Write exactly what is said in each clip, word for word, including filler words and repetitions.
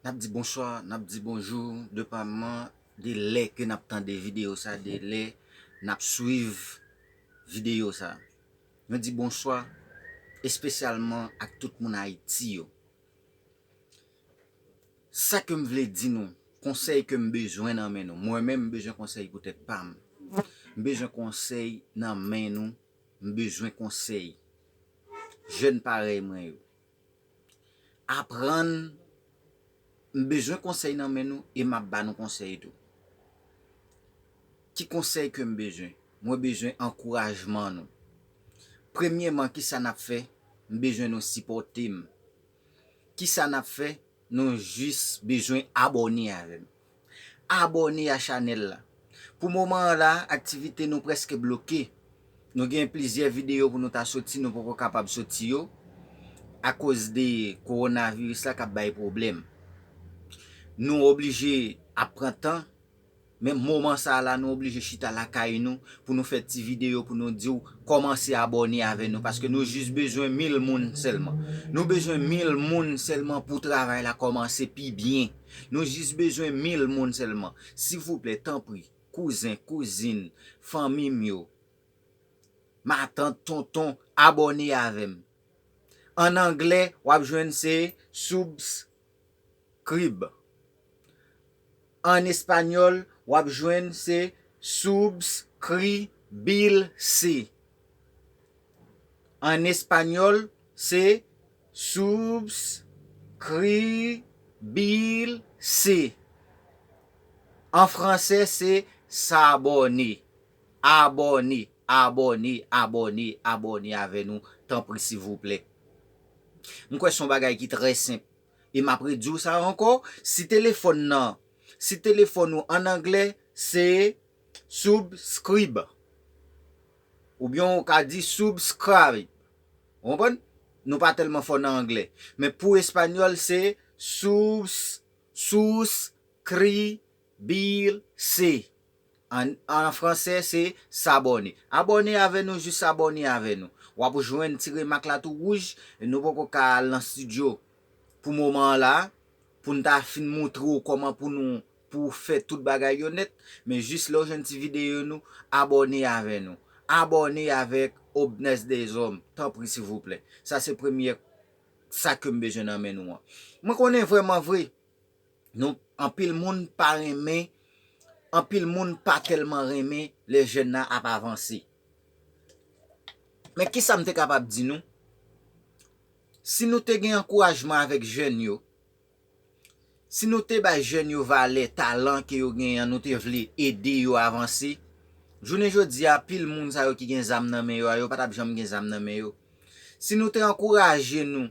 N ap di bonswa, n ap di bonjou, depanman de lè ke n ap tande videyo sa, de lè n ap swiv videyo sa. Mwen di bonswa espesyalman ak tout moun Ayiti yo. Sa ke m vle di nou, konsèy ke m bezwen nan men nou. Mwen menm, m bezwen konsèy pou tèt pa m. M bezwen konsèy nan men nou. M bezwen konsèy. Jèn parèy mwen yo. Aprann, m bezwen konsèy nan men nou e m ap ba nou konsèy tou. Ki konsèy ke m bezwen? Mwen bezwen ankourajman nou. Premyèman, kisa n ap fè? M bezwen nou sipòte m. Kisa n ap fè? Nou jis bezwen abòne avè m. Abòne a chanèl la. Pou moman an la, aktivite nou prèske bloke. Nou gen plizyè videyo pou nou ta soti, nou poko kapab soti yo akoz de kowonaviris la k ap bay pwoblèm. Nou oblije ap pran tan, men moman sa a la, nou oblije chita lakay nou pou nou fè ti videyo pou nou di w kòmanse abòne avè nou, paske nou jis bezwen mil moun sèlman. Nou bezwen mil moun sèlman pou travay la kòmanse pi byen. Nou jis bezwen mil moun sèlman. Silvouplè, tanpri, kouzen, kouzin, fanmi m yo, matant, tonton, abòne avè m. An anglè, w ap jwenn se subscribe. An espanyòl, w ap jwenn se suscribirse. An espanyòl, se suscribirse. An fransè, se s'abonner. Abòne, abòne, abòne, abòne avè nou, tanpri, silvouplè. M kwè se yon bagay ki trè senp. E m ap redi w sa ankò, si telefòn nan, si telefòn ou an anglè, se subscribe. Oubyen ou ka di subscribe. Ou konprann? Nou pa tèlman fò nan anglè. Men pou espanyòl, se sus, suscribirse. An, an fransè, se s'abonner. Abòne avè nou, jis abòne avè nou. W ap jwenn ti remak la tou wouj, e nou poko ka al nan estidyo pou moman an la, pou n ta fin moutre w kòman pou nou, pou w fè tout bagay yo nèt, men jis lè w jwenn ti videyo nou, abòne avè nou. Abòne avèk Obnès Dezòm, tanpri, silvouplè. Sa se premyè sa ke m bezwen nan men nou an. Mwen konnen vrèman vre, nou, anpil moun pa renmen, anpil moun pa tèlman renmen lè jèn nan ap avanse. Men kisa m te kapab di nou? Si nou te gen ankourajman avèk jèn yo, si nou te bay jèn yo valè, talan ke yo genyen an, nou te vle ede yo avanse, jounen jodi a, pil moun sa yo ki gen zam nan men yo a, yo pa t ap janm gen zam nan men yo. Si nou te ankouraje nou,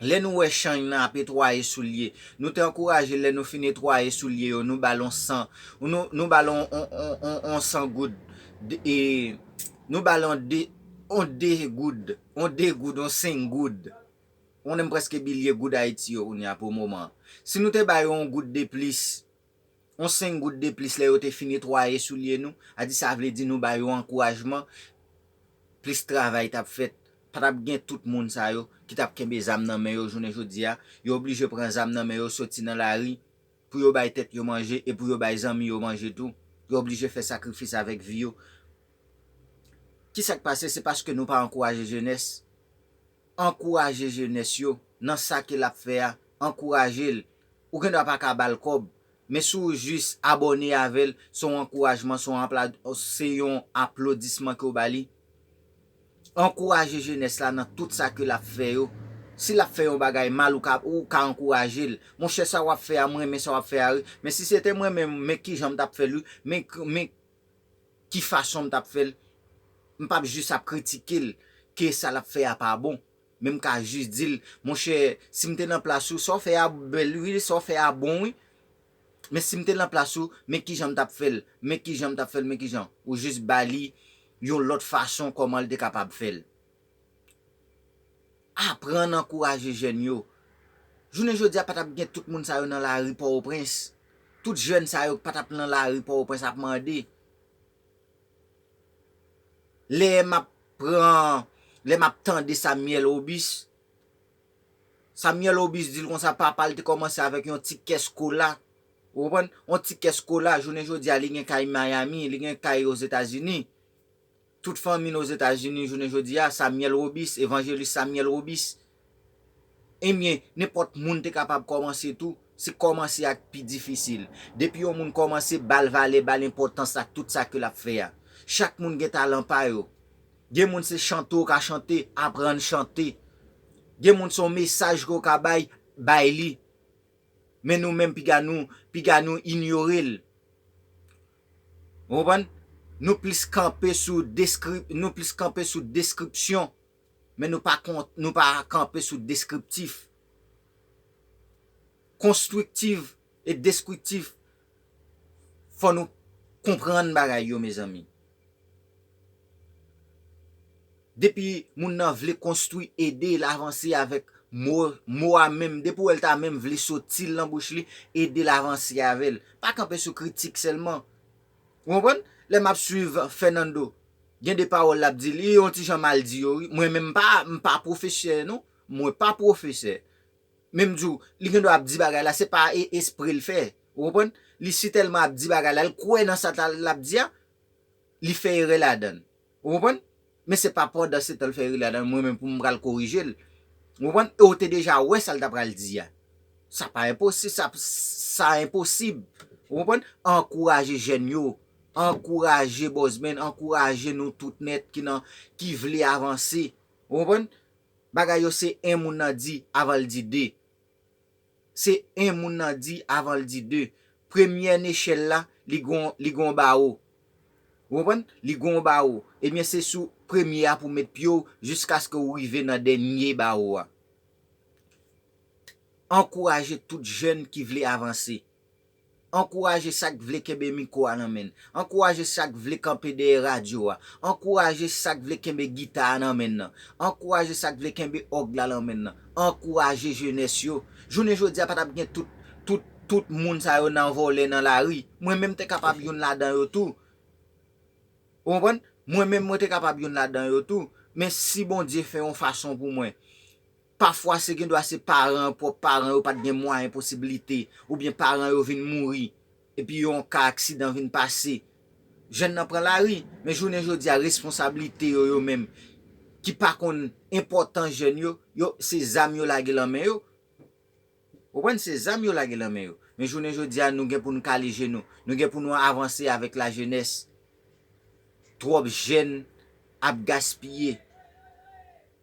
lè nou wè chanj nan ap netwaye soulye, nou te ankouraje lè nou fin netwaye soulye yo, nou ba l on san, nou, nou ba l on, on, on, on, on san goud, de, e, nou ba l on de, on de goud, on de goud, on senk goud. Ou konnen m prèske bliye goud Ayiti yo kounye a pou moman an. Si nou te ba yo yon goud de plis, yon senk goud de plis lè yo te fin netwaye soulye nou, a di sa vle di nou ba yo ankourajman, plis travay t ap fèt. Pa t ap gen tout moun sa yo ki t ap kenbe zam nan men yo jounen jodi a. Yo oblije pran zam nan men yo, soti nan lari, pou yo bay tèt yo manje e pou yo bay zanmi yo manje tou. Yo oblije fè sakrifis avèk vi yo. Kisa k pase? Se paske nou pa ankouraje jenès. Ankouraje jenès yo nan sa ke l ap fè a. Ankouraje l. Ou gendwa pa ka ba l kòb, men si w jis abòne avè l, se yon ankourajman, se yon apla-, se yon aplodisman ke w ba li. Ankouraje jenès la nan tout sa ke l ap fè yo. Si l ap fè yon bagay mal, ou ka, ou ka ankouraje l. Monchè, sa w ap fè a, m renmen sa w ap fè a, wi. Men si se te mwen menm, men kijan m t ap fè l, wi. Men, men ki fason m t ap fè l. M p ap jis ap kritike l ke sa l ap fè a pa bon. Men m ka jis di l, monchè, si m te nan plas ou, sa w fè a bèl, wi, sa w fè a bon, wi. Men si m te nan plas ou, men kijan m t ap fè l, men kijan m t ap fè l, men kijan. Ou jis ba li yon lòt fason kòman l te kapab fè l. Aprann ankouraje jèn yo. Jounen jodi a, pa t ap gen tout moun sa yo nan lari Pòtoprens. Tout jèn sa yo pa t ap nan lari Pòtoprens ap mande. Lè m ap pran, lè m ap tande Samuel Obis, Samuel Obis di l konsa, papa l te kòmanse avèk yon ti kès kola. Ou konprann? Yon ti kès kola, jounen jodi a, li gen kay Miami, li gen kay Ozetazini. Tout fanmi l Ozetazini, jounen jodi a, Samuel Obis, evanjelis Samuel Obis. Ebyen, nenpòt moun te kapab kòmanse tou, se kòmanse ak pi difisil. Depi yon moun kòmanse, ba l valè, ba l enpòtans ak tout sa ke l ap fè a. Chak moun gen talan pa yo. Gen moun se chante w ka chante, aprann chante. Gen moun se yon mesaj ke w ka bay, bay li. Men nou menm piga nou, piga nou inyore l. Ou konprann? Nou plis kanpe sou deskri-, nou plis kanpe sou deskripsyon, men nou pa kon-, nou pa kanpe sou deskriptif. Konstriktif e deskriptif, fò nou konprann bagay yo, mezanmi. Depi moun nan vle konstwi, ede l avanse avèk mo, mo a menm. Depi w wè l ta menm vle soti l nan bouch li, ede l avanse avè l. Pa kanpe sou kritik sèlman. Ou konprann? Lè m ap swiv Fernando, gen de pawòl l ap di, li yon ti jan mal di yo, wi. Mwen menm, m pa, m pa pwofesè, non. Mwen pa pwofesè. Men m di w, li gen dwa ap di bagay la, se pa e-, espre l fè. Ou konprann? Li si tèlman ap di bagay la, l kwè nan sa l ap di a, li fè erè ladan l. Ou konprann? Men se pa pandan se tan l fè erè ladan l, mwen menm pou m pral korije l. Ou konprann? E w te deja wè sa l ta pral di a. Sa pa enposi-, sa, sa enposib. Ou konprann? Ankouraje jèn yo. Ankouraje Bòzmenn, ankouraje nou tout nèt ki nan, ki vle avanse. Ou konprann? Bagay yo se en moun nan di avan l di de. Se en moun nan di avan l di de. Premyè nechèl la, li gon, li gon bawo. Ou konprann? Li gon bawo. Ebyen, se sou premye a pou w met pye w jiskaske w rive nan dènye bawo a. Ankouraje tout jèn ki vle avanse. Ankouraje sa k vle kenbe mikwo a nan men l. Ankouraje sa k vle kanpe dèyè radyo a. Ankouraje sa k vle kenbe gita a nan men l nan. Ankouraje sa k vle kenbe òg la nan men l nan. Ankouraje jenès yo. Jounen jodi a pa t ap gen tout, tout, tout moun sa yo nan vòlè nan lari. Mwen menm te kapab youn ladan yo tou. Ou konprann? Mwen menm mwen te kapab youn ladan yo tou. Men si Bondye fè yon fason pou mwen, pafwa se gen dwa se paran, pwòp paran yo pa t gen mwayen, posiblite, oubyen paran yo vin mouri, epi yon ka aksidan vin pase. Jèn nan pran lari, men jounen jodi a responsablite yo, yo menm, ki pa konn enpòtans jèn yo, yo, se zam yo lage lan men yo. Ou konprann? Se zam yo lage lan men yo. Men jounen jodi a, nou gen pou nou kale je nou. Nou gen pou nou avanse avèk lajenès. Twòp jèn ap gaspiye.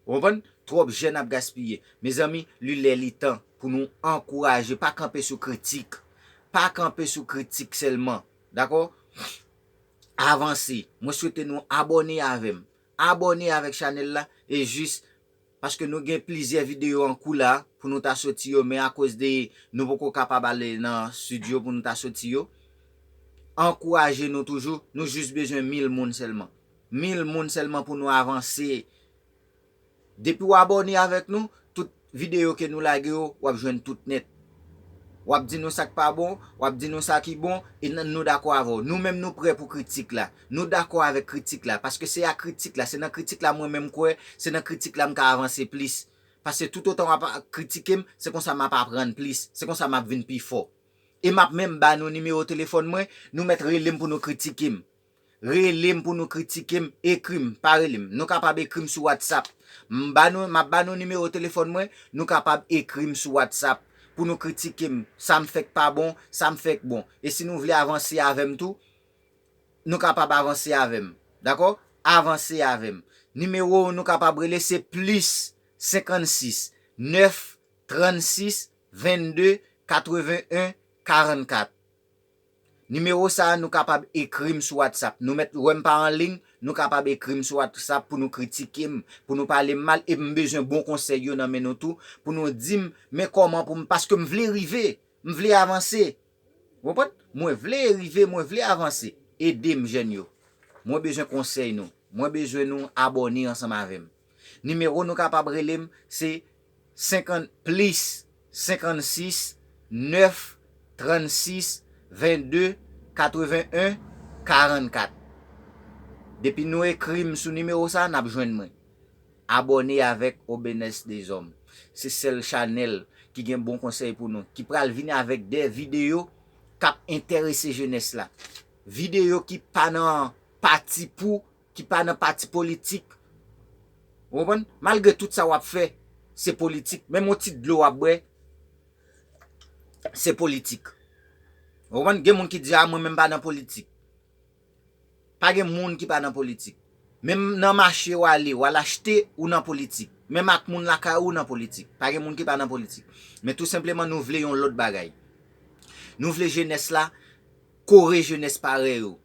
Ou konprann? Twòp jèn ap gaspiye. Mezanmi, li lè li tan pou nou ankouraje. Pa kanpe sou kritik. Pa kanpe sou kritik sèlman. Dakò? Avanse. Mwen swete nou abòne avè m. Abòne avèk chanèl la e jis paske nou gen plizyè videyo an kou la pou nou ta soti yo, men akoz de nou poko kapab ale nan estidyo pou nou ta soti yo, ankouraje nou toujou. Nou jis bezwen mil moun sèlman. Mil moun sèlman pou nou avanse. Depi w abòne avèk nou, tout videyo ke nou lage yo, w ap jwenn tout nèt. W ap di nou sa k pa bon, w ap di nou sa ki bon, e n-, nou dakò avè w. Nou menm nou prè pou kritik la. Nou dakò avèk kritik la, paske se ak kritik la, se nan kritik la mwen menm m kwè, se nan kritik la m ka avanse plis. Paske toutotan w ap kritike m, se konsa m ap aprann plis, se konsa m ap vin pi fò. E m ap menm ba nou nimewo telefòn mwen, nou mèt rele m pou nou kritike m. Rele m pou nou kritike m, ekri m, pa rele m. Nou kapab ekri m sou WhatsApp. M ba nou, m ap ba nou nimewo telefòn mwen, nou kapab ekri m sou WhatsApp pou nou kritike m. Sa m fè k pa bon, sa m fè k bon. E si nou vle avanse avè m tou, nou kapab avanse avè m. Dakò? Avanse avè m. Nimewo nou kapab rele se plis senkannsis, nèf, trannsis, vennde, katreven en, karannkat. Nimewo sa a, nou kapab ekri m sou WhatsApp. Nou mèt wè m pa an liy, nou kapab ekri m sou WhatsApp pou nou kritike m, pou nou pale m mal, e m bezwen bon konsèy yo nan men nou tou, pou nou di m, men kòman pou m, paske m vle rive, m vle avanse. Ou konprann? Mwen vle rive, mwen vle avanse. Ede m, jèn yo. Mwen bezwen konsèy nou. Mwen bezwen nou abòne ansanm avè m. Nimewo nou kapab rele m, se senkant, plis senkannsis, nèf, trannsis, vennde, katreven en, karannkat. Depi nou ekri m sou nimewo sa a, n ap jwenn mwen. Abòne avèk Obenes Dezòm. Se sèl chanèl ki gen bon konsèy pou nou, ki pral vini avèk de videyo k ap enterese jenès la. Videyo ki pa nan pati pou, ki pa nan pati politik. Ou konprann? Malgre tout sa w ap fè, se politik. Menm yon ti dlo w ap bwè, se politik. Ou konprann? Gen moun ki di, "A, mwen menm pa nan politik." Pa gen moun ki pa nan politik. Menm nan mache w ale, w al achte, ou nan politik. Menm ak moun lakay ou, ou nan politik. Pa gen moun ki pa nan politik. Men tou senpleman, nou vle yon lòt bagay. Nou vle jenès la kore jenès parèy yo.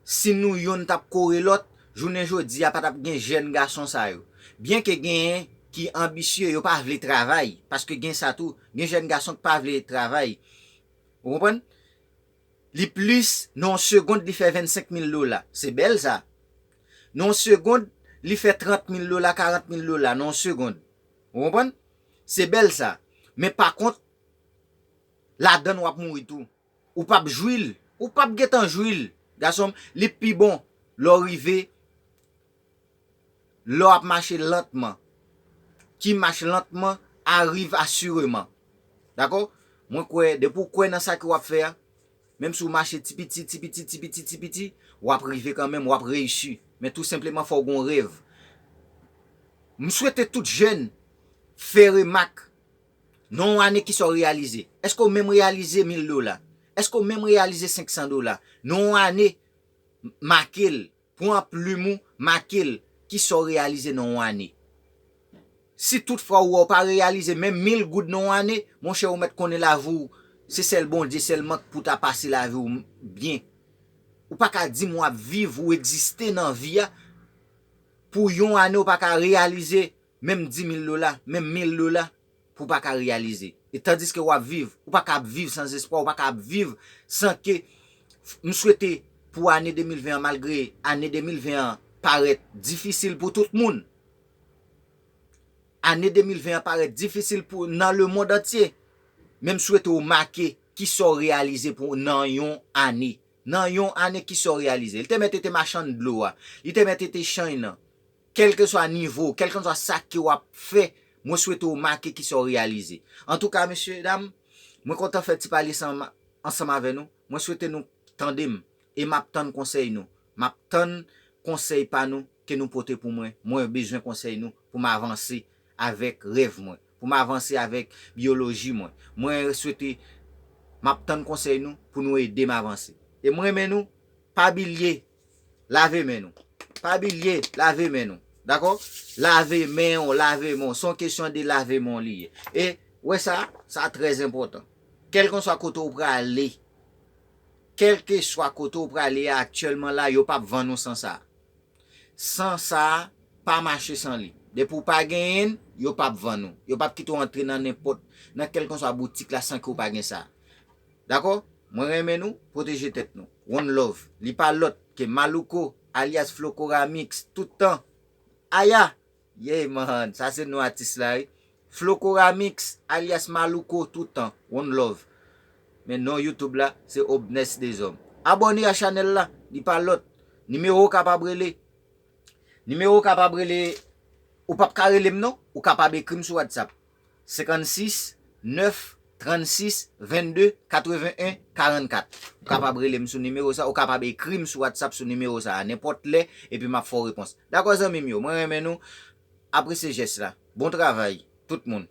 Si nou yonn t ap kore lòt, jounen jodi a pa t ap gen jèn gason sa yo. Byenke genyen ki anbisye, yo pa vle travay, paske gen sa tou, gen jèn gason ki pa vle travay. Ou konprann? Li plis, nan yon segond, li fè vennsenk mil dola. Se bèl sa. Nan yon segond, li fè trant mil dola, karant mil dola, nan yon segond. Ou konprann? Se bèl sa. Men pa kont, ladann w ap mouri tou. Ou p ap jwi l. Ou p ap gentan jwi l. Gason m, li pi bon lè w rive, lè w ap mache lantman. Qui marche lentement arrive assurément. Dakò? Mwen kwè, depi w kwè nan sa ke w ap fè a, menm si w mache ti piti, ti piti, ti piti, ti piti, w ap rive kanmenm, w ap reyisi. Men tou senpleman, fò w gen yon rèv. M swete tout jèn fè remak nan yon ane, kisa w reyalize. Èske w menm reyalize mil dola? Èske w menm reyalize senk san dola? Nan yon ane, make l. Pran plim ou, make l. Kisa w reyalize nan yon ane? Si tout fwa ou wè w pa reyalize menm mil goud nan yon ane, monchè, ou mèt konnen lavi w, se sèl Bondye sèlman k pou ta pase lavi w byen. Ou pa ka di m w ap viv, ou egziste nan vi a, pou yon ane ou pa ka reyalize menm di mil dola, menm mil dola, pou w pa ka reyalize. E tandiske w ap viv, ou pa ka ap viv san espwa, ou pa ka ap viv san ke, m swete pou ane de mil ven an, malgre ane de mil ven an parèt difisil pou tout moun. Ane de mil ven an parèt difisil pou, nan lemonn antye. Men m swete w make kisa w reyalize pou nan yon ane. Nan yon ane, kisa w reyalize? Li te mèt te machann dlo a. Li te mèt te chany nan. Kèlkeswa nivo, kèlkeswa sa ke w ap fè, mwen swete w make kisa w reyalize. Antouka, mesye dam, mwen kontan fè ti pale ansanm avè nou. Mwen swete nou tande m e m ap tann konsèy nou. M ap tann konsèy pa nou ke nou pote pou mwen. Mwen bezwen konsèy nou pou m avanse avèk rèv mwen, pou m avanse avèk biyoloji mwen. Mwen swete m ap tann konsèy nou pou nou ede m avanse. E mwen renmen nou, pa bliye lave men nou. Pa bliye lave men nou. Dakò? Lave men w, lave men w. Se yon kesyon de lave men w li ye. E, wè sa, sa trè enpòtan. Kèlkeswa kote w prale, kèlkeswa kote w prale a aktyèlman la, yo p ap vann ou san sa. San sa, pa mache san li. Depi w pa genyen l, yo p ap vann ou. Yo p ap kite w antre nan nenpòt, nan kèlkeswa boutik la san ke w pa gen sa. Dakò? Mwen renmen nou, pwoteje tèt nou. One love. Li pa lòt ke Malouko, alyas Flocora Mix, tout tan. Aya! Yeah, man, sa se non atis la, wi. Flocora Mix, alyas Malouko, tout tan. One love. Men non YouTube la, se Obnes Dezòm. Abòne a chanèl la, li pa lòt. Nimewo w kapab rele. Nimewo w kapab rele, ou p ap ka rele m non, ou kapab ekri m sou WhatsApp. Senkannsis, nèf, trannsis, vennde, katreven en, karannkat. Ou kapab rele m sou nimewo sa, ou kapab ekri m sou WhatsApp sou nimewo sa a, nenpòt lè, epi m ap fè w repons. Dakò, zanmi m yo, mwen renmen nou, apresye jès la. Bon travay, tout moun.